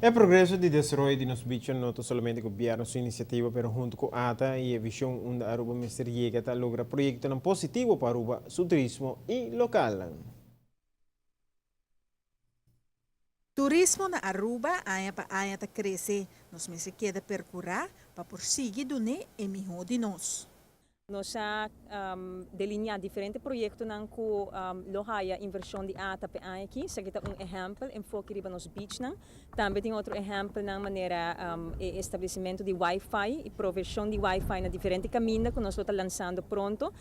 E progreso di desaroyo di nos beach no ta solamente gobierno su iniciativa, pero hunto cu ATA y e vision unda Aruba mester yega ta logra proyectonan positivo pa Aruba su turismo y localnan. Turismo na Aruba aña pa aña ta crece. Nos mester keda percura pa por sigui dun'e e miho di nos. Nos a delinea diferente proyectonan cu lo haya inversion di ATA p'e aña aki. Esaki ta un ehempel, enfoke riba nos beachnan. Tambe tin otro ehempelnan manera e establecimento di wifi y proversion di wifi na diferente caminda cu nos lo ta lanzando pronto.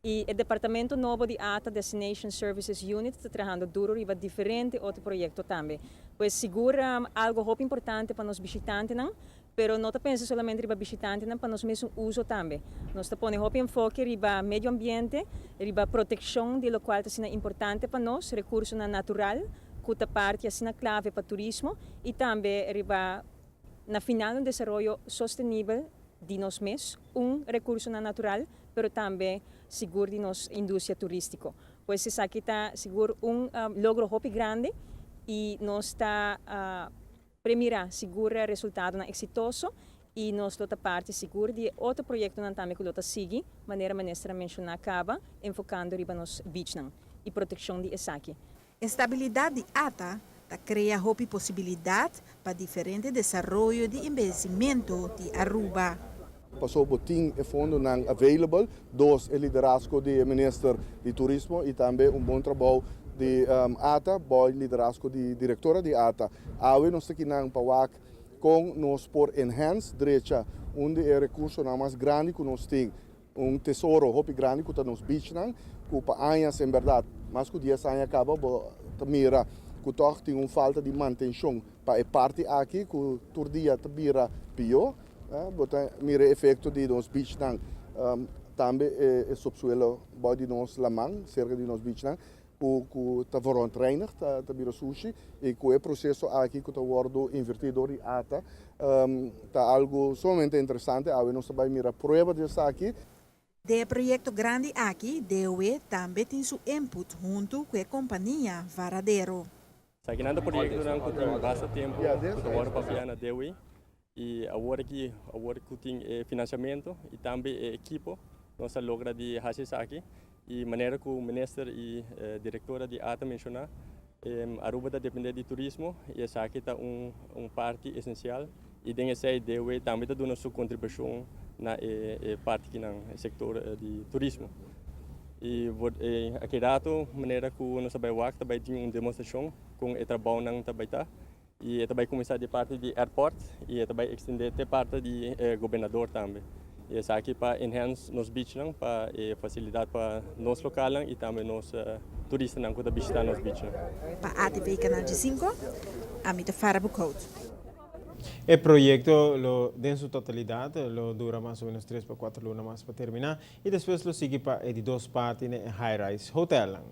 Y e departamento nobo di ATA, Destination Services Unit, ta trahando duro riba diferente otro proyecto tambe. Pues sigur algo hopi importante pa nos bishitantenan, pero no ta pensa solamente riba bishitantenan, pa nos mesun uso tambe. Nos ta pone hopi enfoke riba medio ambiente, riba proteccion di locual ta asina importante pa nos, recursonan natural cu ta parti asina clave pa turismo y tambe riba na final un desaroyo sostenibel di nos mes, un recursonan natural, pero tambe sigur di nos industria turistico. Pues esaki ta sigur un logro hopi grandi y nos ta premira sigur resultadonan exitoso y nos lo ta parti sigur di e otro proyectonan tambe cu lo ta sigui, manera Minister a menciona caba, enfocando riba nos beachnan y proteccion di esaki. Estabilidad di ATA ta crea hopi posibilidad pa diferente desaroyo di embeyecimento di Aruba. Paso bo tin e fondonan available, dos e liderazgo di e Minister di Turismo y tambe un bon trabou di ATA, bon liderazgo di directora di ATA. Awe nos ta kinan pa wak con nos por enhance drecha un di e recursonan mas grandi cu nos tin, un tesoro hopi grandi cu ta nos beachnan, cu pa añas en berdad, mas cu 10 aña caba bo ta mira cu toch tin un falta di mantencion pa e parti aki cu tur dia ta bira pio. Bo ta mira e efecto di nos beachnan, tambe e subsuelo bou di nos laman, cerca di nos beachnan, cu ta verontreinigd, ta bira sushi, y cu e proceso aki cu ta wordo inverti door di ATA ta algo sumamente interesante. Awe nos ta bay mira prueba di esaki. Den e proyecto grandi aki, DOW tambe tin su input hunto cu e compania Varadero. Esakinan ta proyectonan cu tin basta tempo cu ta wordo papia na DOW y awor aki, awor cu tin e financiamento y tambe e ekipo, nos a logra di haci esaki. Y manera cu Minister y Directora di ATA menciona, Aruba ta depende di turismo y esaki ta un parti esencial y den esey DOW tambe ta duna su contribucion na e parti kinan, e sector di turismo. Y aki rato manera cu nos ta bay wak ta bay tin un demostracion con e trabounan ta bay ta y e ta bay cuminsa di parti di airport y e ta bay extende te parti di gobernador tambe. Y esaki pa enhance nos beachnan, pa e facilidad pa nos localnan y tambe nos turistanan cu ta bishita nos beachnan. Pa ATV Canal 5, ami ta Farah Boekhout. E proyecto lo den su totalidad lo dura mas o menos 3 pa 4 luna mas pa termina y despues lo sigui pa e di dos parti na e high-rise hotelnan.